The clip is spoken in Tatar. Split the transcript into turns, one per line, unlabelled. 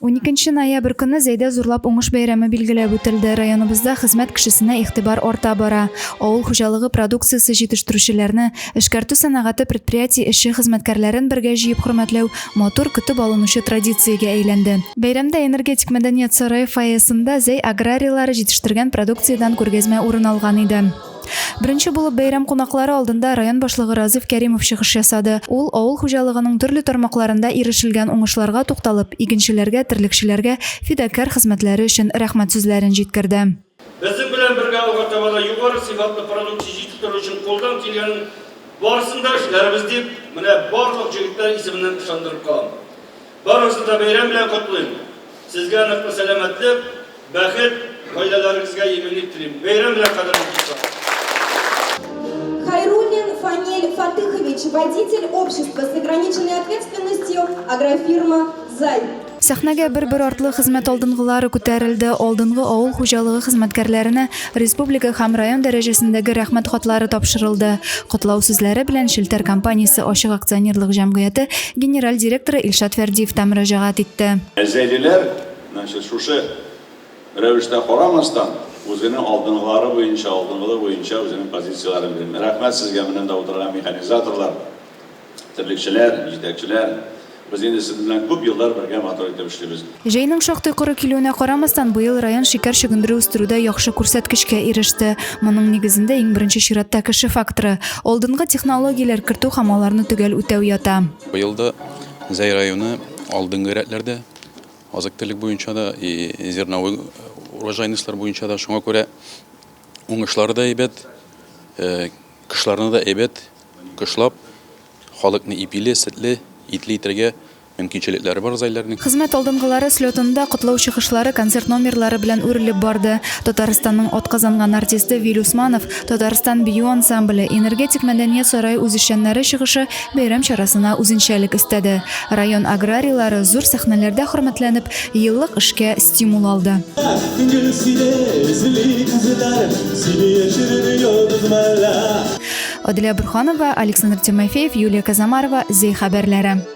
12 ноябрь көнне Зәйдә зурлап уңыш бәйрәме билгеләп үтелде. Районыбызда хезмәт кешесенә игътибар арта бара. Авыл хуҗалыгы продукциясе җитештерүчеләрне, эшкәртү сәнәгате предприятие эшче-хезмәткәрләрен бергә җыеп хөрмәтләү матур көтеп алынучы традициягә әйләнде. Бәйрәмдә Энергетик мәдәният сарае фойесында Зәй аграрийлары җитештергән продукциядән күргәзмә урын алган иде. Беренче булып бәйрәм кунаклары алдында район башлыгы Разыйф Кәримов чыгыш ясады. Ул авыл хуҗалыгының төрле тармакларында ирешелгән уңышларга тукталып, игенчеләргә, терлекчеләргә фидакарь хезмәтләре өчен рәхмәт сүзләрен җиткерде.
Безнең белән бергә алга таба да югары сыйфатлы продукция җитештерү өчен кулдан килгәннең барысын да эшләрбез, дип, менә барлык җегетләр исеменнән ышандырып калам. Барыгызны да бәйрәм белән котлыйм. Сезгә ныклы сәламәтлек, бәхет, гаиләләрегезгә иминлек телим. Бәйрәм белән, кадерле дуслар!
Хайруллин Фаниль Фатыхович, водитель общества с ограниченной ответственностью Агрофирма Зай.
Сәхнәгә бер-бер артлы хезмәт алдынгылары күтәрелде, алдынгы авыл хуҗалыгы хезмәткәрләренә республика һәм район дәрәҗәсендәге рәхмәт хатлары тапшырылды. Котлау сүзләре белән Челтәр компаниясе ачык акционерлык җәмгыяте генераль директоры Илшат Фәрдиев та мөрәҗәгать итте.
Зәйлеләр, значит, шушы рәвештә карамастан, үзенең алдынгылары буенча, алдынгылы буенча үзенең позицияләрен бирде. Рәхмәт сезгә, менә монда утырган механизаторлар, терлекчеләр, җитәкчеләр. Без инде сезнең белән күп еллар бергә матур итеп эшлибез.
Җәйнең шактый коры килүенә карамастан, быел район шикәр чөгендере үстерүдә яхшы күрсәткечкә иреште. Моның нигезендә иң беренче чиратта кеше факторы, алдынгы технологияләр кертү һәм аларны төгәл үтәү ята.
Быел да Зәй районы алдынгы рәтләрдә, азык-төлек буенча да, и зерновой урожайностьлар буенча да. Шуңа күрә уңышлары да әйбәт, кышларны да әйбәт кышлап, Халыкны ипиле, сөтле, итле итәргә мөмкинчелекләре бар зәйләрнең.
Хезмәт алдынгылары слетында котлау чыгышлары концерт номерлары белән үрелеп барды. Татарстанның атказанган артисты Вил Усманов, Татарстан бию ансамбле, Энергетик мәдәният сарае үзешчәннәре чыгышы бәйрәм чарасына үзенчәлек өстәде. Район аграрийлары зур сәхнәләрдә хөрмәтләнеп, еллык эшкә стимул алды.
Гөл сине эзли күзләр, Сине яшерен йолдыз мәллә.
Аделя Борһанова, Александр Тимофеев, Юлия Казамарова, Зәй хәбәрләре.